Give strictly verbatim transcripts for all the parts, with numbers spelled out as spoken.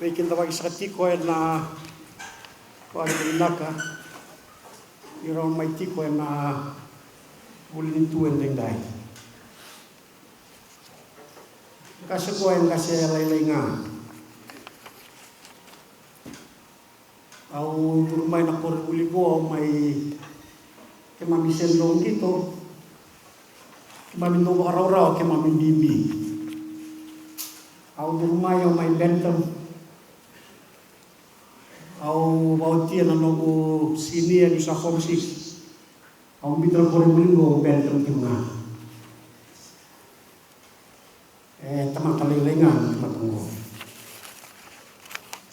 Kidavaki saka tiko ena vakavinavinaka ni rau mai tiko ena vuli ni tu edaidai. Qase qo e qase lailai ga. Au curu mai na koronivuli qo mai keimami sega ni dau qito, keimami dau vakaraurau keimami bibi. Au curu mai au mai Bentham. Au vaotia na noqu sinia niu sa form six. Au biuta na koronivuli qo au Bentham tiko ga. E tamata lailai ga na tamata qo.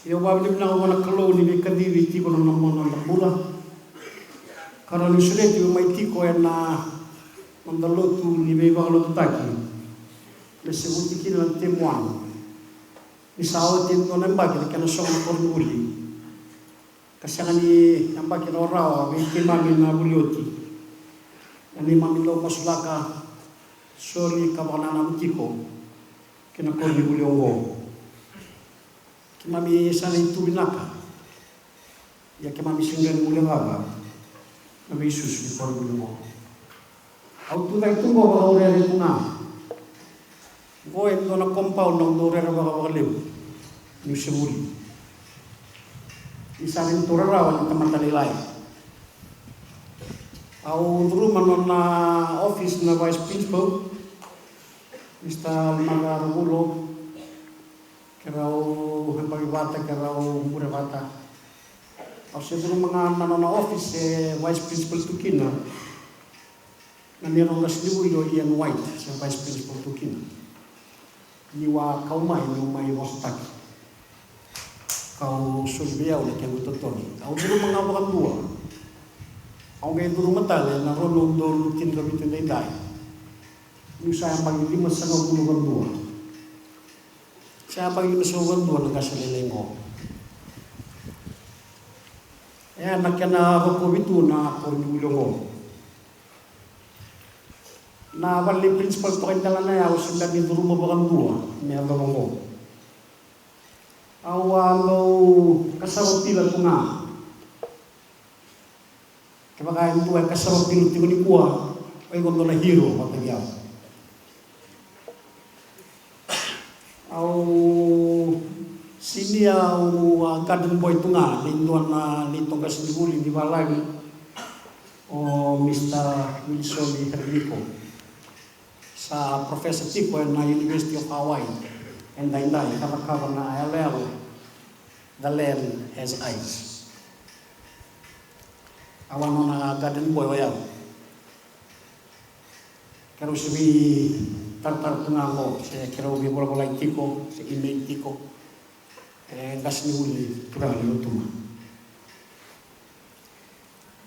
Ia au vakavinavinaka vua na Kalou ni veikacivi tiko na nona bula. Ka rawa niu sureti au mai tiko ena noda lotu ni veivakalotutaki me se vuti kina na temu one. Ni sa oti e dua na yabaki na kena sogo na koronivuli. Ka sega ni yabaki rawarawa vei keimami na vuli oti. Na neimami dau masulaka, soli ka vakanananu tiko ki na koronivuli oqo. Keimami sa na itu vinaka. Ia keimami sega ni guilecava na veisusu ni koronivuli oqo. Au tu cake tu qo vakaurere tu ga. Qo e dua na compound au dau rerevaka vakalevu niu se vuli. Ni sa rairai tu rarawa ni tamata lailai. Au curuma nona office na vice principal, Mister Maka Ravulo. Keirau yabaki vata, keirau bure vata. Au se curuma ga na nona office e vice principal tu kina na neirau qasenivuli o Ian White, se vice principal tu kina. Niu a kau mai meu mai vosataki, kau soli vei au na kequ totogi. Au curuma ga vakadua. Au qai curuma tale na rua na udolu tinikavitu edaidai. Niu sa yabaki limasagavulu kadua. Sa yabaki limasagavulu kadua na qase lailai qo. E na kena rokovi tu na koronivuli oqo. Na vale ni principal toka i Delainai au se bera ni curuma vakadua me yacova oqo. Au a dau kasava pila tu ga. Kevaka e dua e kasava pila tiko nikua, o iko dua na hero vakataki au. Au sinia, au a garden boy tu ga ni dua na neitou qasenivuli ni valagi, o Mister Wilson Hermiko. Sa professor tiko ena University of Hawaii edaidai, ka cakava na yaloyalo The Land Has Eyes. Au a nona garden boy o yau. Keirau se veitaratara tu ga qo, se keirau veivolavolai tiko, se email tiko. E qasenivuli turaga ni Rotuma.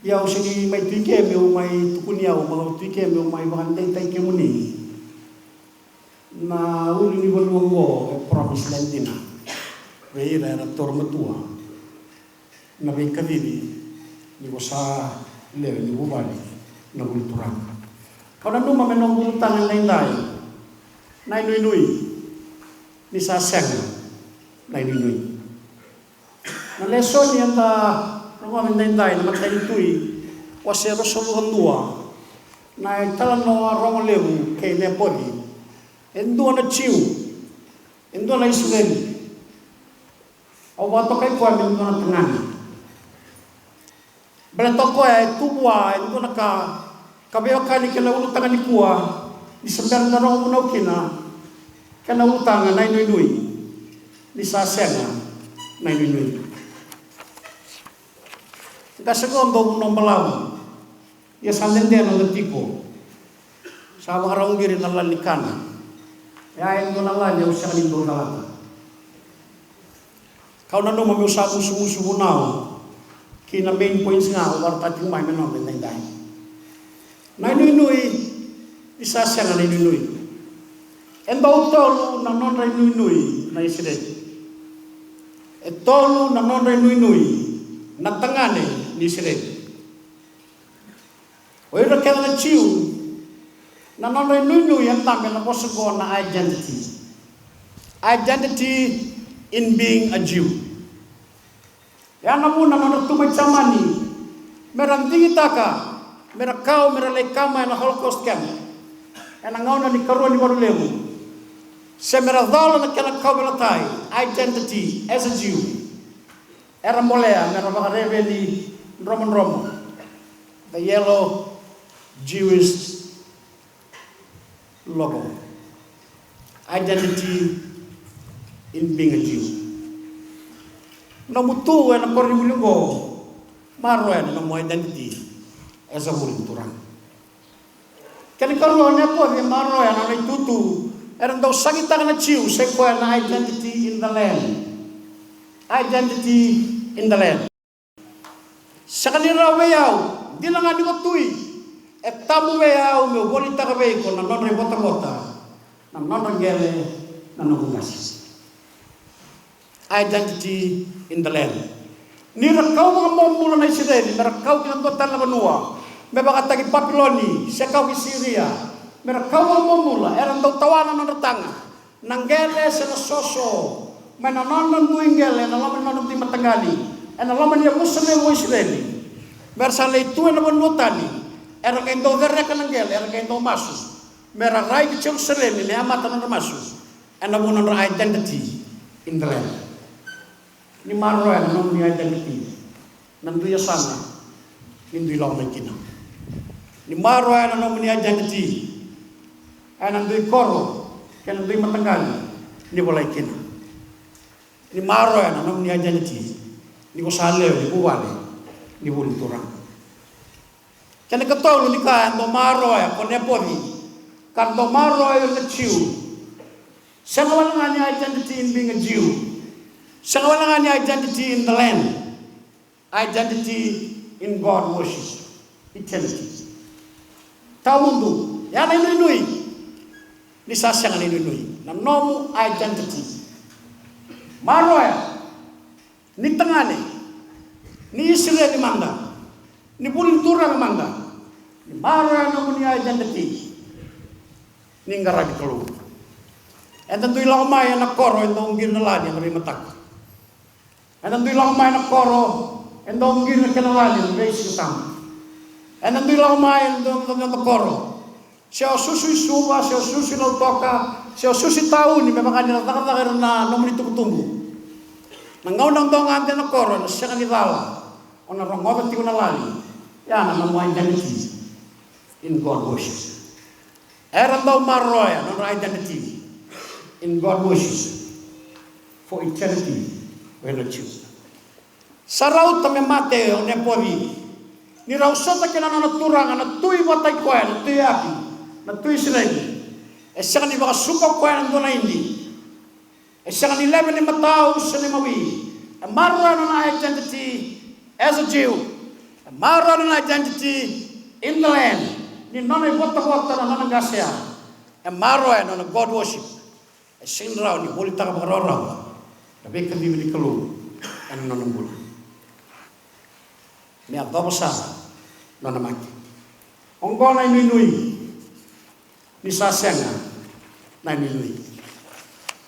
Ia au sega ni mai tu i ke meu mai tukuni au, mai tu i ke meu mai vakadeitaki kemuni. Na ulunivanua oqo e promise land dina vei ira era taura matua na veikacivi ni vosa lewe ni vuvale na vuli turaga. Kau nanuma me noqu ulutaga edaidai na inuinui, ni sa sega na inuinui. Na lesoni eda rogoca edaidai na matanitui, wase ruasagavulu ka dua, na italanoa rogo levu kei Nepoci. E dua na Jiu, e dua na Isireli. Au vakatokai koya me dua na tagane. Baleta o koya e tu vua e dua na ka, ka veiwekani kei na ulutaga nikua, ni se bera na rogo vunau kina, kena ulutaga na inuinui, ni sa sega na inuinui. Qase qo dau vanua balavu. Ia sa dede na noda tiko. Sa vakarau qiri na lali ni kana. E a e dua na lali au sega ni dau calata. Kau nanuma meu sa musumusu vunau ki na main points ga au vakaraitaka tiko mai me noda edaidai. Na inuinui, ni sa sega na inuinui. E dau tolu na nodra inuinui na Isireli. E tolu na nodra inuinui na tagane ni Isireli. O ira kece na Jiu, na nodra inuinui e dabe na vosa qo na identity. Identity in being a Jew. Ya na vuna nodra tu mai Jamani mera digitaka mera kau mera lai kama ena Holocaust camp ena gauna ni karua ni valu levu, se mera cola na kena kauveilatai, identity as a Jew. Era molea mera vakareveni dromodromo, the yellow Jewish logo. Identity in being a Jew. Nomu tu ena koronivuli oqo, maroroya na nomu identity as a vuli ni Turaga. Kena ikarua, o Nepoci e maroroya na nona itutu era dau sagitaka na Jiu, sai koya na identity in the land. Identity in the land. Sega ni rawa vei au, dina ga ni ko tui, e tabu vei au meu volitaka vei iko na nodra ivotavota, na nodra qele, na noqu qase. Identity in the land. Ni ra kau vakabobula na Isireli, me ra kau ki na dua tale na vanua, me vakataki Papiloni, se kau ki Siria, me ra kau vakabobula, era dau tawana na nodra taga na qele se na soso mai na nodra dui qele ena loma ni nodra dui mataqali, ena loma ni yavusa levu o Isireli. Me ra sa lai tu ena vanua tani, era qai dau cereka na qele, era qai dau masu me ra rai ki Jerusalemi me yamata na nodra masu. Ena vu na nodra identity in the land. Ni maroroya na nomuni identity, na dui yasana ni dui lako mai kina. Ni maroroya na nomuni identity, ena dui koro kei na dui mataqali ni volai kina. Ni maroroya na nomuni identity ni ko sa lewe ni vuvale ni vuli ni Turaga. Kena ikatolu ni ka e dau maroroya ko Nepoci, ka dau maroroya na Jiu. Sega wale ga ni identity in being a Jew. Sega wale ga ni identity in the land. Identity in God worship. Eternity. Tawamudu. Ya na inuinui. Ni sa sega na inuinui. Na nomu identity. Maroroya. Ni tagane, ni Isireli mada, ni vuli ni Turaga mada, ni maroroya na nomuni identity ni qaravi Kalou. Eda dui lako mai ena koro e dau qiri na lali ena veimataka. Eda dui lako mai na koro e dau qiri na kena lali ena veisiga tabu. Eda dui lako mai ena dau, dau, dau koro. Se o susu i Suva, se o susu i Lautoka, se o susu i tauni, me vaka ni ra cakacaka ira na nomuni tubutubu. Na gauna o dau gade ena koro, ena sega ni cala, o na rogoca tiko na lali. Ya na nomu identity in God worship. Era dau maroroya na nodra identity in God worship for eternity. When a Jew. Sa rauta me mate o Nepoci. Ni rau sota kei na nona turaga na tui vata i koya, na tui Api, na tui Isireli. E sega ni vakasuka o koya na dua na idi. E sega ni leve ni matau se ni mawi. E maroroya na nona identity as a Jew. E maroroya na nona identity in the land. Ni nona ivotavota na nona qase ya. E maroroya na nona God worship. E sega ni rawa ni volitaka vakarawarawa na veikacivi ni Kalou ena nona bula. Me yacova sara na nona mate. Oqo na inuinui ni sa sega na inuinui.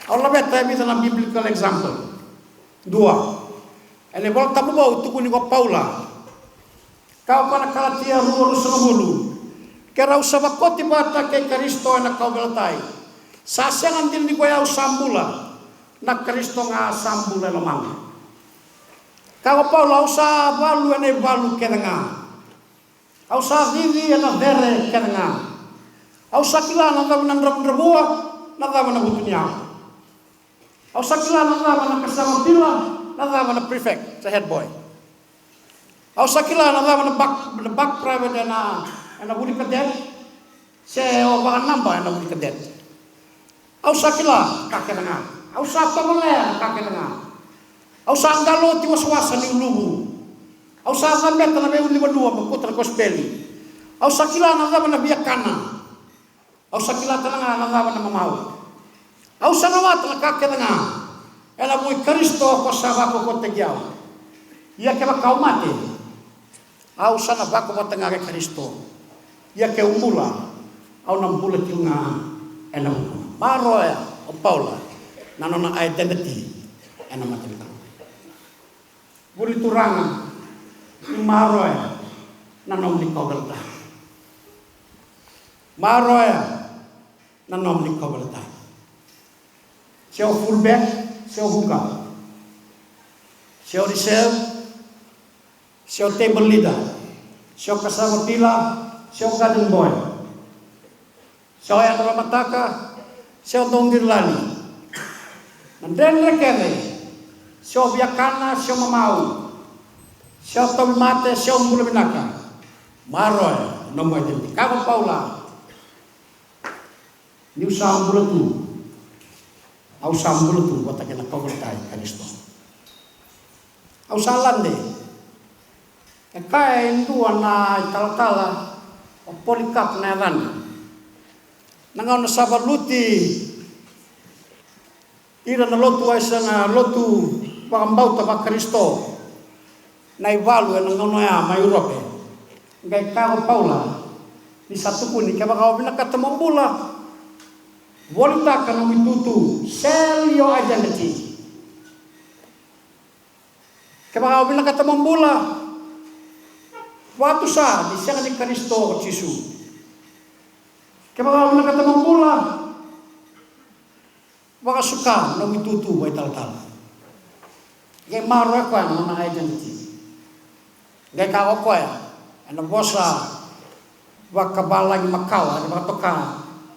Au laveta e vica na biblical example. Dua, ena iVola Tabu Vou tukuni ko Paula. Kaya ko na Kalatia rua, ruasagavulu: Ke rau sa vakoti vata kei Karisito ena kauveilatai, sa sega dina ni ko i au sa bula, na Karisito ga sa bula e lomaqu. Kaya ko Paula, au sa valu ena ivalu kece ga. Au sa cici ena cere kece ga. Au sa kila na cava na dravudravua, na cava na vutuniyau. Au sa kila na cava na kasama pila, na cava na prefect, the head boy. Au sa kila na cava na back, na back private ena, ena vuli cadet, se o vakanaba ena vuli cadet. Au sa kila na ka kece ga. Au sa tovolea na ka kece ga. Au sa qalo oti wasawasa ni uluvu. Au sa cabeta na veiulunivanua me kauta na kosipeli. Au sa kila na cava na viakana. Au sa kila tale ga na cava na mamau. Au sa rawata na ka kece ga ena vuku i Karisito ko sa vakaukauataki au. Ia kevaka au mate, au sa na vakaukauataki ga kei Karisito. Ia keu bula, au na bula tiko ga ena vukuna. Maroroya o Paula na nona identity ena mata ni Kalou. Vuli Turaga, ni maroya na nomuni kauveilatai. Maroya na nomuni kauveilatai. Se o fullback, se o hooker, se o reserve, se o table leader, se o cassava peeler, se o garden boy, se o yadra mataka, se o dau qiri lali. Na dredre kece, se o viakana, se o mamau, se o tauvimate, se o bula vinaka. Maroya na nomu identity. Kaya ko Paula, niu sa bula tu, au sa bula tu vata kei na kauveilatai i Karisito. Au sa lade. E kaya e dua na italatala, o Polycarp na yacana. Na gauna sa valuti ira na lotu, aisa na lotu vakabauta vaKarisito, na ivalu ena gauna oya mai Urope. Qai kaya ko Paula, ni sa tukuni, kevaka o vinakata mo bula, volitaka nomu itutu, sell your identity. Kevaka o vinakata mo bula, vakatusa ni sega ni Karisito ko Jisu. Kevaka o vinakata mo bula, vakasuka nomu itutu vakaitalatala. Qai maroya o koya na nona identity. Qai kaya o koya ena vosa vakavalagi makawa, ena vakatoka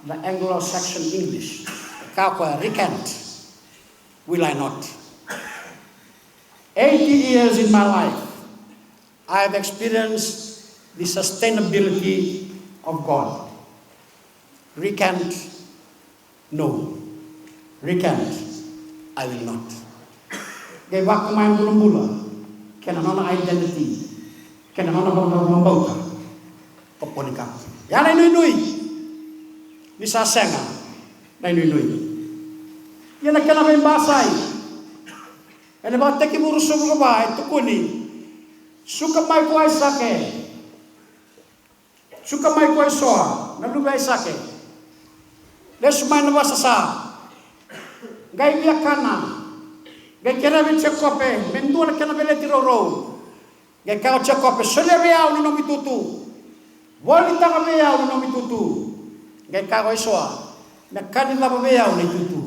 na Anglo-Saxon English. Kaya o koya, "Recant will I not. Eighty years in my life, I have experienced the sustainability of God. Recant, no. Recant, I will not." Qai vakama e bulabula kei na nona identity, kei na nona vakabauta ko Polycarp. Ia na inuinui ni sa sega na inuinui. Ia na kena veibasai, ena Vakatekivu ruasagavulu ka va e tukuni, suka mai ko Aisake, suka mai ko Isoa na luve i Aisake, lesu mai na vasasa, qai viakana, qai kerea vei Jekope me dua na kena veleti rourou. Qai kaya ko Jekope, "Solia vei au na nomu itutu. Volitaka vei au na nomu itutu." Qai kaya ko Isoa, "Me ka ni cava vei au na itutu?"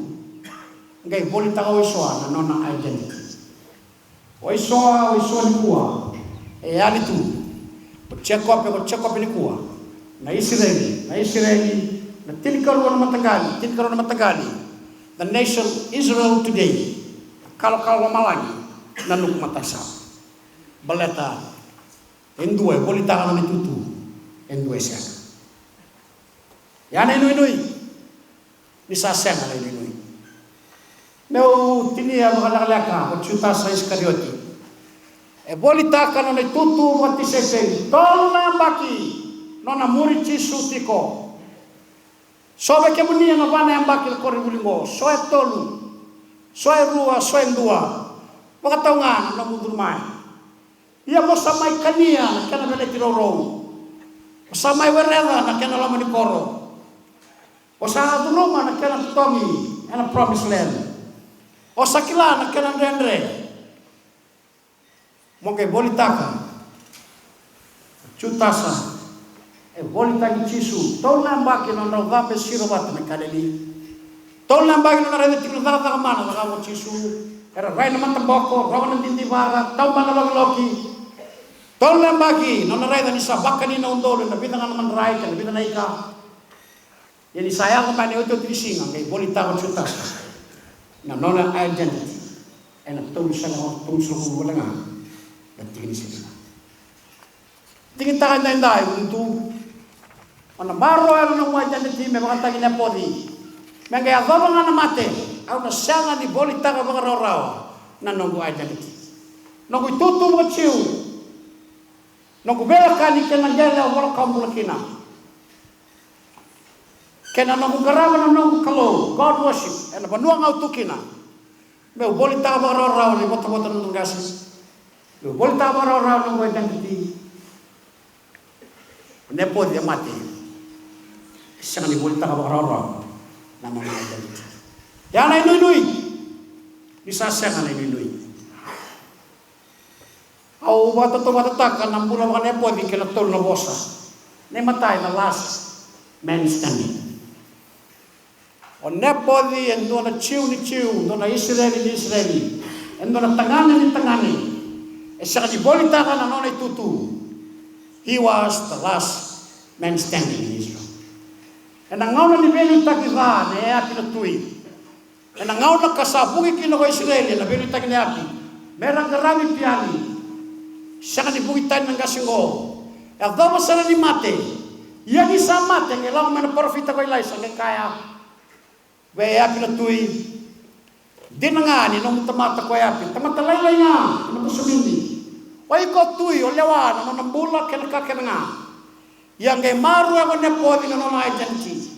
Qai volitaka o Isoa na nona identity. O Isoa, o Isoa nikua e yali tu. O Jekope, o Jekope nikua. Na Isireli, na Isireli, na tinikarua na mataqali, tinikarua na mataqali. The nation Israel today. Na kalokalo lomalagi, na nuku matasawa. Baleta e dua e volitaka na nona itutu, e dua e sega. Ia na inuinui ni sa sega na inuinui. Meu tinia vakalekaleka ko Jutasa Isikarioti. E volitaka na nona itutu vakatisaipeli, tolu na yabaki nona muri Jisu tiko. So vei kemuni ena va na yabaki na koronivuli qo, so e tolu, so e rua, so e dua. Vakatau ga na nomu curu mai. Ia mo sa mai kania na kena veleti rourou. Mo sa mai wereca na kena loma ni koro. O sa curuma na kena totogi ena promised land. O sa kila na kena dredre. Mo qai volitaka. Jutasa e volitaki Jisu. Tolu na yabaki na nona cabe siro vata mai Kalili. Tolu na yabaki na nona raica tiko na cakacaka mana cakava o Jisu. Era rai na mataboko, rogo na didivara, tauba na lokiloki. Tolu na yabaki na nona raica ni sa vakani na udolu ena vica ga na madrai kei na vica na ika. Ia ni sa yaco mai na iotioti ni siga, qai volitaka o Jutasa na nona identity ena tolusagavulu, tolusagavulu vata ga na tiki ni siga. Digitaka edaidai, Bunutu. O na maroroya na nomu identity me vakataki Nepoci. Me qai yacova ga na mate, au na sega ni volitaka vakarawarawa na noqu identity. Noqu itutu vakaJiu. Noqu veiwekani kei na qele au vola kawa bula kina. Kei na noqu qarava na noqu Kalou, God worship, ena vanua ga au tu kina. Meu volitaka vakarawarawa na ivotavota na noqu qase. Meu volitaka vakarawarawa na noqu identity. O Nepoci e mate. E sega ni volitaka vakarawarawa na nona identity. Ia na inuinui. Ni sa sega na inuinui. Au vakatautauvatataka na bula vakaNepoci kei na tolu na vosa. Na imatai, the last man standing. O Nepoci e dua na Jiu ni Jiu, dua na Isireli ni Isireli, e dua na tagane ni tagane. E sega ni volitaka na nona itutu. He was the last man standing in Israel. Ena gauna ni veiliutaki ca nei Eapi na tui, ena gauna ka sa vuki kina ko Isireli ena veiliutaki nei Eapi me ra qaravi Piali, sega ni vuki tani na qase oqo. E yacova sara ni mate. Ia ni sa mate, qai lako mai na parofita ko Ilaisa qai kaya vei Eapi na tui, dina ga ni nomu tamata ko Eapi, tamata lailai ga, tamata somidi. O iko tui, o lewa na nona bula kei na ka kece ga. Ia qai maroroya ko Nepoci na nona identity.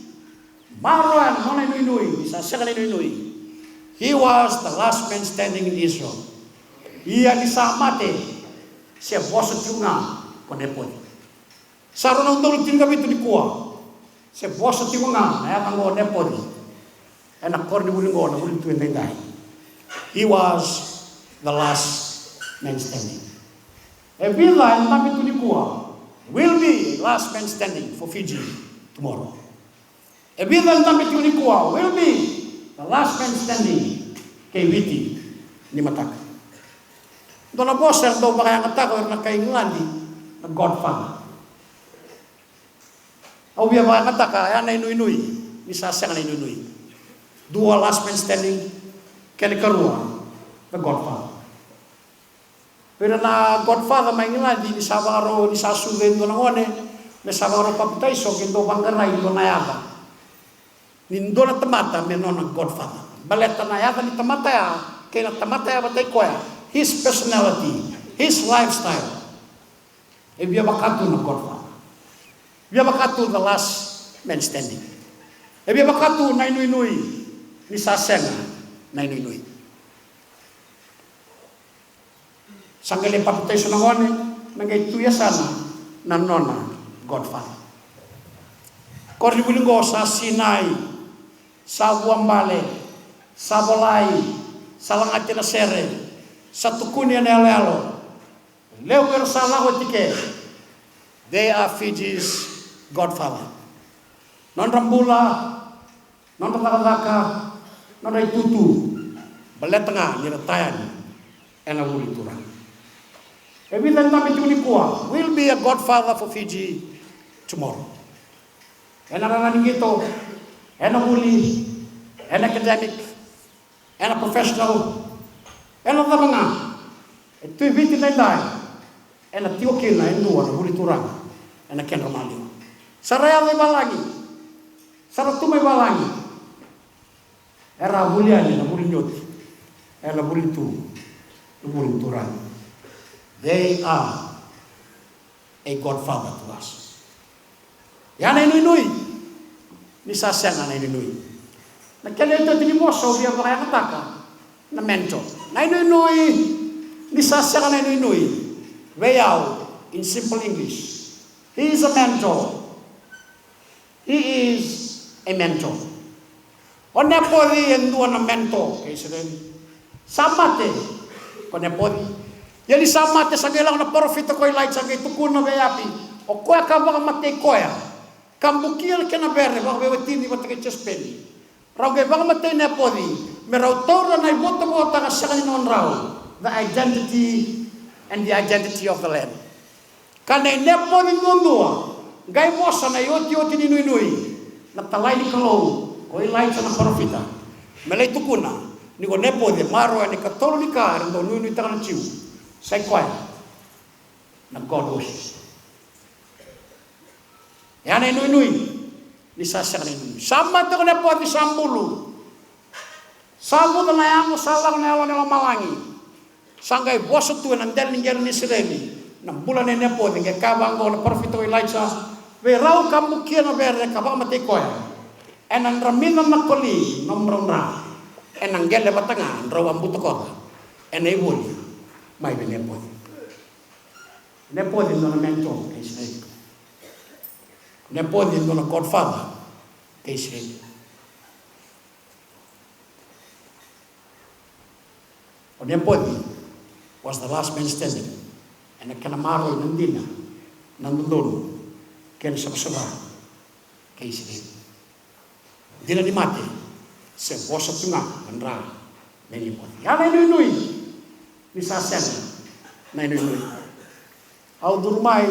Maroroya na nona inuinui, ni sa sega na inuinui. He was the last man standing in Israel. Ia ni sa mate, se vosa tiko ga ko Nepoci. Sa rua na udolu tinikavitu nikua, se vosa tiko ga na yaca oqo Nepoci ena koronivuli oqo, na vuli tu edaidai. He was the last man standing. E vica ena dabe tu nikua will be last man standing for Fiji tomorrow. E vica ena dabe tu nikua will be the last man standing kei Viti ni mataka. Dua na vosa e dau vakayagataka o ira na kai Igiladi na godfather. Au via vakayagataka ya na inuinui, ni sa sega na inuinui. Dua, last man standing, kena ikarua, the godfather. Vei ira na godfather mai Igiladi, ni sa vakarau, ni sa sucu e dua na gone me sa vakarau papitaiso, qai dau vaqarai dua na yaca ni dua na tamata me nona godfather. Baleta na yaca ni tamata ya kei na tamata ya vata kei koya, his personality, his lifestyle. E via vaka tu na godfather. Via vaka tu the last man standing. E via vaka tu na inuinui, ni sa sega na inuinui. Sa qai lai papitaiso na gone, me qai tu yasana na nona godfather. Koronivuli oqo sa sinai, sa vuabale, sa volai, sa lagati ena sere, sa tukuni ena yaloyalo. Levu era sa lako tiko, they are Fiji's godfather. Nodra bula, nodra cakacaka, nodra itutu, baleta ga ni ra tayani ena vuli turaga. E vica na dabe tiko nikua will be a godfather for Fiji tomorrow. Ena rara ni qito, ena vuli, ena academic, ena professional, ena cava ga. E tu i Viti daidai, ena tiko kina e dua na vuli turaga ena kedra maliwa. Sa ra yaco i valagi, sa ra tu mai valagi, era vuli yani na vuli ni oti, ena vuli tu na vuli ni turaga. They are a godfather to us. Ya na inuinui, ni sa sega na inuinui. Na kena iotioti ni vosa au via vakayagataka na mentor. Na inuinui, ni sa sega na inuinui. Vei au, in simple English, he is a mentor. He is a mentor. O Nepoci e dua na mentor kei Isireli. Sa mate ko Nepoci. Ia ni sa mate, sa qai lako na parofita ko Ilaija qai tukuna vei Eapi, o koya ka vakamatei koya, ka bukia na kena vere vakaveiwatini vata kei Jesepeli. Rau qai vakamatei Nepoci me rau taura na ivotavota ka sega ni nodrau, the identity and the identity of the land. Ka na iNepoci duadua, qai vosa na iotioti ni nuinui, na talai ni Kalou ko Ilaija na parofita, me lai tukuna ni ko Nepoci e maroroya na ikatolu ni ka era dau nuinuitaka na Jiu. Sa i koya na God worship. Ya na inuinui, ni sa sega na inuinui. Sa mate ko Nepoci, sa bulu. Sa vuca na yago, sa lako na yalo ni lomalagi. Sa qai vosa tu ena dela ni qele ni Isireli na bula nei Nepoci, qai kaya vaqo na parofita ko Ilaija vei rau ka bukia na vere ka vakamatei koya. Ena dramica na koli nomudrau dra, ena qele vata ga drau a butakoca ena ivoli mai vei Nepoci. Nepoci e dua na mentor kei Isireli. Nepoci e dua na godfather kei Isireli. Nepoci was the last man standing. Ena kena maroroi na dina, na dodonu kei na savasava kei Isireli. Dina ni mate se vosa tu ga na dra nei Nepoci. Ia na inuinui ni sa sega na inuinui. Au curu mai,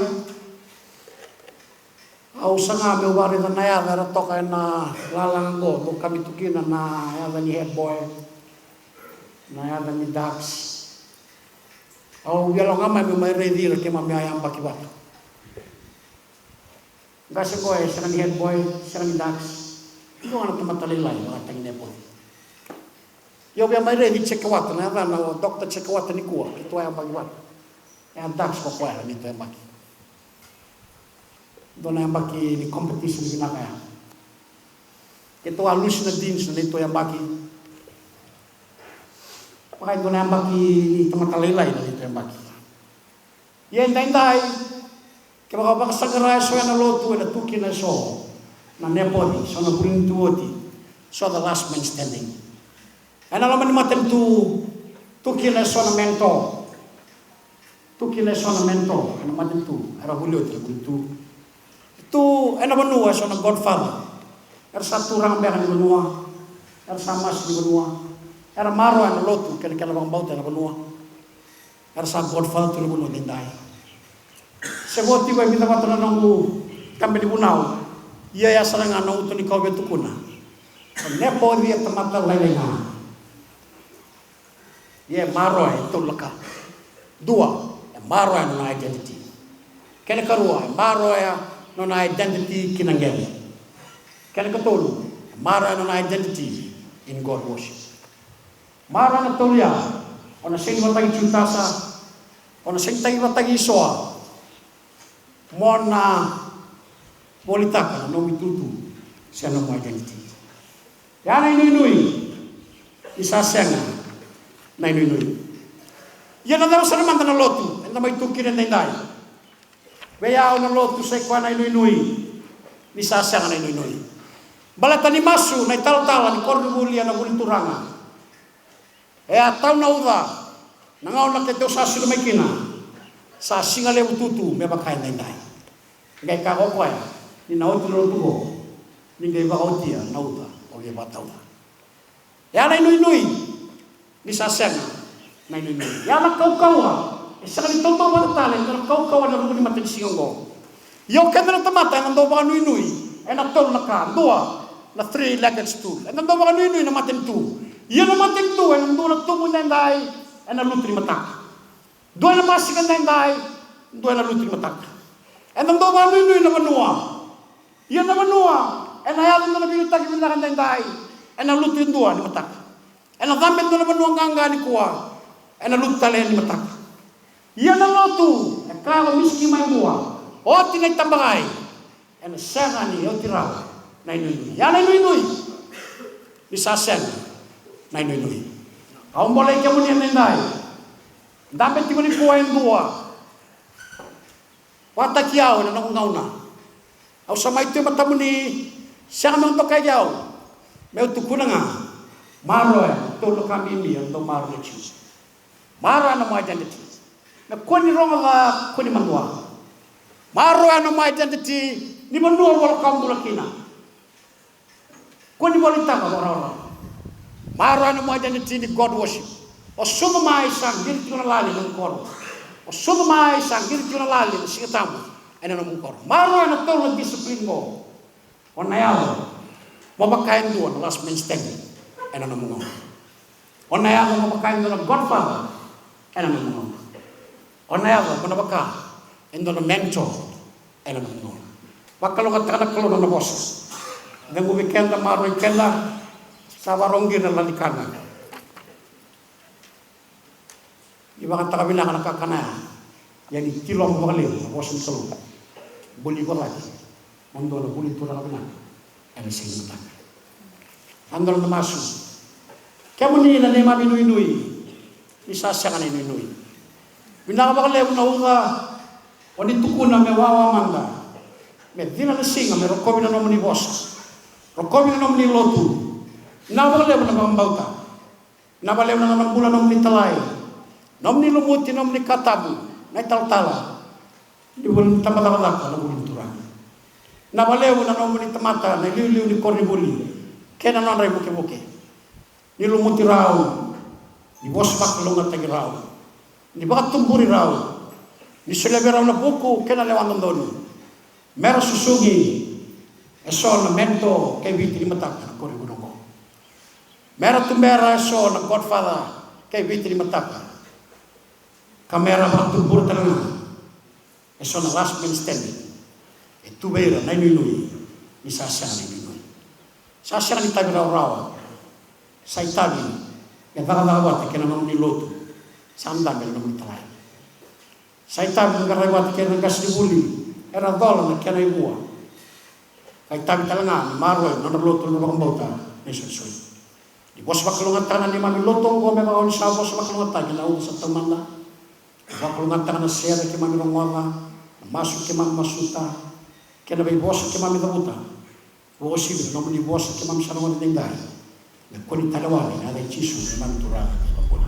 au saga meu vakaraica na yaca era toka ena lalaga oqo, dou kami tu kina na yaca ni Head Boy, na yaca ni Dux. Au via lako ga mai meu mai raici ira keimami a yabaki vata. Qase qo e sega ni Head Boy, sega ni Dux. Iko ga na tamata lailai vakatagi Nepoci. Io, via mai raici Jekewata, na yacana o Doctor Jekewata nikua, keitou a yabaki vata. E a Dux ko koya na neitou yabaki. Dua na yabaki ni competition vinaka ya. Keitou a lusi na Deans na neitou yabaki. Vaka e dua na yabaki ni tamata lailai na neitou yabaki. Ia edaidai, kevaka vakasaqara eso ena lotu, ena tu kina eso na Nepoci, so na vuli ni tu oti, so the last man standing. Ena loma ni matanitu, tu kina eso na mentor. Tu kina eso na mentor ena matanitu, era vuli oti na vuli tu. Tu ena vanua eso na godfather. Era sa turaga beka ni vanua. Era sa masu ni vanua. Era maroroya na lotu kei na kena vakabauta ena vanua. Era sa godfather tu na vanua edaidai. Se vo tiko e vica vata na noqu tabe ni vunau. Ia ya sara ga na uto ni kau via tukuna. O Nepoci e tamata lailai ga. Ia e maroroya e tolu na ka. Dua, e maroroya nona identity. Kena karua, e maroroya nona identity ki na qele. Kena katolu, e maroroya nona identity in God worship. Maroroya na tolu ya, o na sega ni vakataki Jutasa, o na sega ni vakataki Isoa. Mo na volitaka na nomu itutu se na nomu identity. Ya na inuinui ni sa sega na inuinui. Ia na cava sara mada na lotu eda mai tu kina edaidai? Vei au na lotu sa i koya na inuinui ni sa sega na inuinui. Baleta ni masu na italatala ni koronivuli ena vuli turaga. E a tau na uca na gauna keitou sa suli mai kina. Sa siga levu tutu me vaka edaidai. Qai kaya ko koya ni na oti na lotu qo, ni qai vakaotia na uca o via vakatauca. Ya na inuinui ni sa sega na inuinui. Ya na kaukauwa e sega ni tautauvata tale e dua na kaukauwa ena ruku ni matanisiga oqo. Ia o keda na tamata eda dau vakanuinui ena tolu na ka. Dua, na three-legged stool. Eda dau vakanuinui na matanitu. Ia na matanitu ena dua na tubu edaidai, ena lutu ni mataka. Dua ena basika edaidai, dua ena lutu ni mataka. Eda dau vakanuinui na vanua. Ia na vanua ena yaco dua na veiliutaki vinaka edaidai, ena lutu e dua ni mataka. Ena cabe e dua na vanua qaqa nikua, ena lutu tale ni mataka. Ia na lotu, e kaya ko Misiki mai Mua, oti na itabakai, ena sega ni oti rawa na inuinui. Ya na inuinui ni sa sega na inuinui. Au bolei kemuni edaidai, dabe tiko nikua e dua. Vakataki au ena noqu gauna. Au sa mai tu e matamuni, sega meu dokai au. Meu tukuna ga, maroroya na tolu na ka bibi era dau maroroya na Jiu. Maroroya na nomu identity. Me kua ni rogoca, kua ni madua. Maroroya na nomu identity ni vanua o lako bula kina. Kua ni volitaka vakarawarawa. Maroroya na nomu identity ni God worship. O sucu mai sa qiri tiko na lali ena nomu koro. O sucu mai sa qiri tiko na lali ena Siga Tabu ena nomu koro. Maroroya na tolu na discipline qo. O na yaco mo vaka e dua na last man standing ena nomu gauna. O na yaco mo vaka e dua na godfather ena nomu gauna. O na yaco mo na vaka e dua na mentor ena nomu gauna. Vakalougatataka na Kalou na nona vosa. Cegu vei keda, maroroi keda. Sa vakarau qiri na lanikana. Ni vakataka vinaka na kakana ya. Ia ni tiloma vakalevu na vosa ni Kalou. Buli iko cake mo dua na vuli turaga vinaka ena siga ni mataka. A dua na masu. Kemuni na neimami inuinui ni sa sega na inuinui. Vinaka vakalevu na uca o ni tukuna me wawa mada. Me cina na siga me rokovi na nomuni vosa, rokovi na nomuni lotu. Vinaka vakalevu na vakabauta. Na valevu na nona bula na nomuni talai, nomuni lumuti, nomuni katabu na italatala ni vuli ni tabacakacaka na vuli ni Turaga. Na valevu na nomuni tamata na iliuliu ni koronivuli kei na nodra ivukevuke. Ni lumuti rau, ni vosa vakalougatataki rau, ni vakatuburi rau, ni solia vei rau na vuku kei na lewa dodonu. Mera susugi eso na mentor kei Viti ni mataka na koronivuli oqo. Mera tubera eso na godfather kei Viti ni mataka. Ka mera vakatubura tale ga eso na last man standing. E tu vei ira na inuinui ni sa sega na inuinui. Sa sega ni tavi rawarawa. Sa itavi me cakacaka vata kei na nomuni lotu. Sa dabe na nomuni talai. Sa itavi me qaravi vata kei na qasenivuli era cola na kena ivua. Ka itavi tale ga me maroroi na nodra lotu na vakabauta na isolisoli. Ni vosa vakalougatataka na neimami lotu oqo me vaka oni sa vosa vakalougatataki na uca sa taumada. Vakalougatataka na sere keimami rogoca, na masu keimami masuta, kei na veivosa keimami cavuta. Vakauasivi na nomuni vosa keimami sa rogoca edaidai. Me kua ni talewa na yaca i Jisu na neimami Turaga kei na iVakabula.